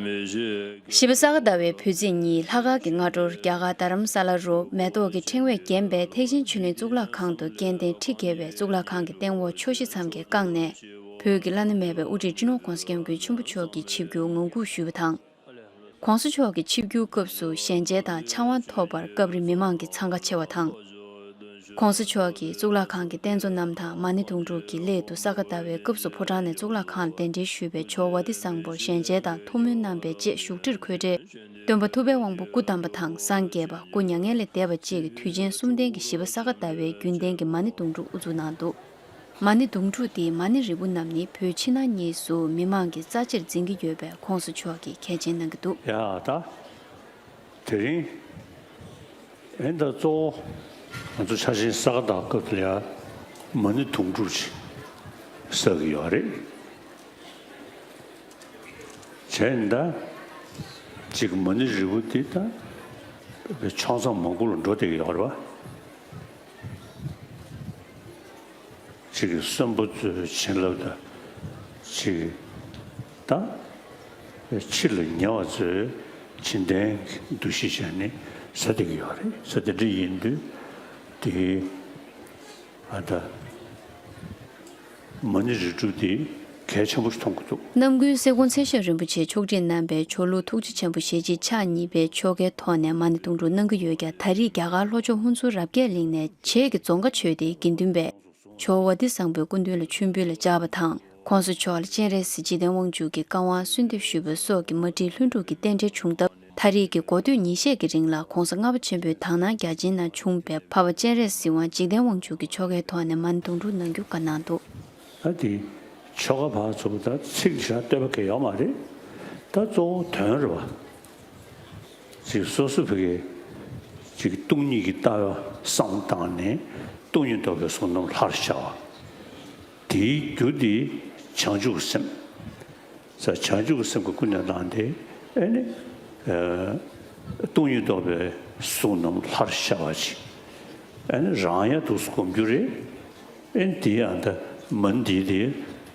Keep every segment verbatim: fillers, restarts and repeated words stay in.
བཞི་པ་ས་ག་ཟླ་བའི་བོད་ཚེས་གཉིས་ལྷག་དཀར་གྱི་སྔ་དྲོར་རྒྱ་གར་རྡ་རམ་ས་ལ་རུ་མེ་ཏོག་གི་ཕྲེང་བས་བརྒྱན་པའི་ཐེག་ཆེན་ཆོས་གླིང་གཙུག་ལག་ཁང་དུ་སྐལ་ལྡན་ཁྲི་བརྒྱད་པའི་གཙུག་ལག་ཁང་གི་སྟེང་འོག་ཕྱོགས་བཞི་མཚམས་ཀྱིས་བཀང་ནས། བོད་ཀྱི་བླ་ན་མེད་པའི་དབུ་ཁྲིད་སྤྱི་ནོར་༸གོང་ས་༸སྐྱབས་མགོན་ཆེན་པོ་མཆོག་གི་ཆིབས་བསྒྱུར་ངང་སྒུག་ཞུས་པ་དང་། ༸གོང་ས་མཆོག་གི་ཆིབས་བསྒྱུར་སྐབས་སུ་ཞལ་མཇལ་དང་ཕྱག་དབང་ཐོབ་པར་སྐབས་རེ་མི་མང་གི་འཚང་ཁ་ཆེ་བ་དང་། ༸གོང་ས་མཆོག་གིས་གཙུག་ལག་ཁང་གི་རྟེན་གཙོ་རྣམས་དང་མ་ཎི་དུང་སྒྲུག་གི་སླད་དུ་ས་ག་ཟླ་བའི་སྐབས་སུ་ཕོ་བྲང་ནས་གཙུག་ལག་ཁང་ལ་གདན་འདྲེན་ཞུས་པའི་ཇོ་བོ་ཝ་ཏི་བཟང་པོར་ཞལ་མཇལ་དང་ཐུགས་སྨོན་གནང་བའི་རྗེས་བཞུགས་ཁྲིར་འཁོད་འཕྲལ། སྟོན་པ་ཐུབ་པའི་དབང་པོ་སྐུ་བལྟམས་པ་དང་སངས་རྒྱས་པ་སྐུ་མྱ་ངན་ལས་འདས་པ་བཅས་ཀྱི་དུས་ཆེན་གསུམ་ལྡན་གྱི་བཞི་པ་ས་ག་ཟླ་བའི་རྒྱུན་ལྡན་གྱི་མ་ཎི་དུང་སྒྲུག་དབུ་འཛུགས་གནང་འདུག། མ་ཎི་དུང་སྒྲུག་འདིའི་མ་ཎི་རིལ་བུ་རྣམས་ནི་བོད་ཕྱི་ནང་གཉིས་སུ་མི་མང་གིས་རྩ་ཆེར་འཛིན་གྱི་ཡོད་པས་༸གོང་ས་མཆོག་གིས་གལ་ཆེན་གནང་གི་འདུག། ཡ་ད། དེ་རིང་ཨེ་ད་གཙོ་བོ་ང་ཚོ་ཕྱག་ཆེན་ས་ག་ཟླ་སྐབས་དེ་ལ་ཡ་མ་ཎི་དུང་སྒྲུག་ཅིག་བསགས་ཀྱི་ཡོད་རེད། བྱས་ནས་ད་ཅིག་མ་ཎི་རིལ་བུ་འདི་ད་ཕྱོགས་མཚམས་མང་པོ་ལ་འགྲོ་བསྡད་ཀྱི་ཡོད་རེད་བ། ཅིག་གིས་གསོན་པོ་ཚོའི་བྱིན་རླབས་དང་། ཅིག་ད་ཕྱི་ལ་ཉེ་བ་ཚོའི་བྱིན་ལྡན་གྱི་འདུ་ཤེས་བྱས་ནས་ཟ་བསྡད་ཀྱི་ཡོད་རེད། ཟ་དེ་འདྲ་ཡིན་དུས་དེ་ཨ་ད་མ་ཎི་རིལ་སྒྲུབ་དེ་གལ་ཆེན་པོ་ཞིག་མཐོང་གི་འདུག། རྣམ་ཀུན་སེ་གོང་ཚེ་ཞབས་རིན་པོ་ཆེ་མཆོག་སྤྲིན་གནང་བའི་ཇོ་ལུགས་ཐུགས་རྗེ་ཆེན་པོ་ཞལ་གཅིག་ཕྱག་གཉིས་པའི་ཆོ་གའི་ཐོག་ནས་མ་ཎི་དུང་སྒྲུག་གནང་གི་ཡོད་ཀྱང་། ད་རེས་རྒྱ་གར་ལྷོ་ཕྱོགས་ཧུན་སུར་རབ་རྒྱས་གླིང་ནས་བྱེས་ཀྱི་རྫོང་དགའ་ཆོས་སྡེའི་དགེ་འདུན་པས་ཇོ་བོ་ཝ་ཏི་བཟང་པོའི་སྐུ་མདུན་ལ་མཆོད་འབུལ་ལ་བཅར་བ་དང་། ༸གོང་ས་མཆོག་ལ་སྤྱན་རས་གཟིགས་འཇིག་རྟེན་དབང་ཕྱུག་གི་བཀའ་དབང་གསོལ་འདེབས་ཞུས་པ་སོགས་ཀྱི་མ་བསྒྲིགས་ལྷུན་གྲུབ་ཀྱི་རྟེན་འབྲེལ་བྱུང་སྟབས། ད་རེས་ཀྱི་འགོ་སྟོད་ཉིན་ཤས་ཀྱི་རིང་ལ་༸གོང་ས་ལྔ་པ་ཆེན་པོའི་དག་སྣང་རྒྱ་ཆེན་ནང་བྱུང་བའི་འཕགས་པ་སྤྱན་རས་གཟིགས་དབང་འཇིག་རྟེན་དབང་ཕྱུག་གི་ཆོ་གའི་ཐོག་ནས་མ་ཎི་དུང་སྒྲུག་གནང་རྒྱུ་བཀའ་གནང་འདུག། ད་དེ་ཆོ་ག་ཕར་ཚུར་ད་ཚིག་བཞག་བསྟོད་པ་གལ་ཡོད་མ་རེད། ད་གཙོ་བོ་དོན་རེད་བ། ཅིག་སོ་སོ་ཕ་གི་ཅིག་སྟོང་ཉིད་ཀྱི་ལྟ་བ་བསམ་བཏང་ནས་སྟོང་ཉིད་རྟོགས་པའི་གཟུགས་རྣམས་ལྷར་ཤར་བ། དེའི་རྒྱུ་དེ་བྱང་ཆུབ་སེམས། ས་བྱང་ཆུབ་ཀྱི་སེམས་ཀྱི་ཀུན་ནས་བསླངས་ཏེ་ཨེ་ནི། ཨ་སྟོང་ཉིད་རྟོགས་པའི་གཟུགས་རྣམས་ལྷར་ཤར་བ་ཅིག། ཨེ་ནི་རང་ཡང་འདུག་སེ་སྒོམ་རྒྱུ་རེད། ཨེ་ནི་དེ་ཡང་ད་མ་ཎི་དེ་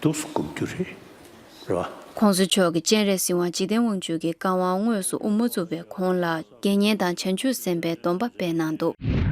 འདུག་སེ་སྒོམ་རྒྱུ་རེད། རེད་བ། ༸གོང་ས་མཆོག་གིས་སྤྱན་རས་གཟིགས་དབང་འཇིག་རྟེན་དབང་ཕྱུག་གི་བཀའ་དབང་དངོས་སུ་དབུ་མ་བཙུགས་པའི་གོང་ལ། དགེ་བསྙེན་དང་བྱང་ཆུབ་སེམས་དཔའི་སྡོམ་པ་སྤེལ་གནང་འདུག།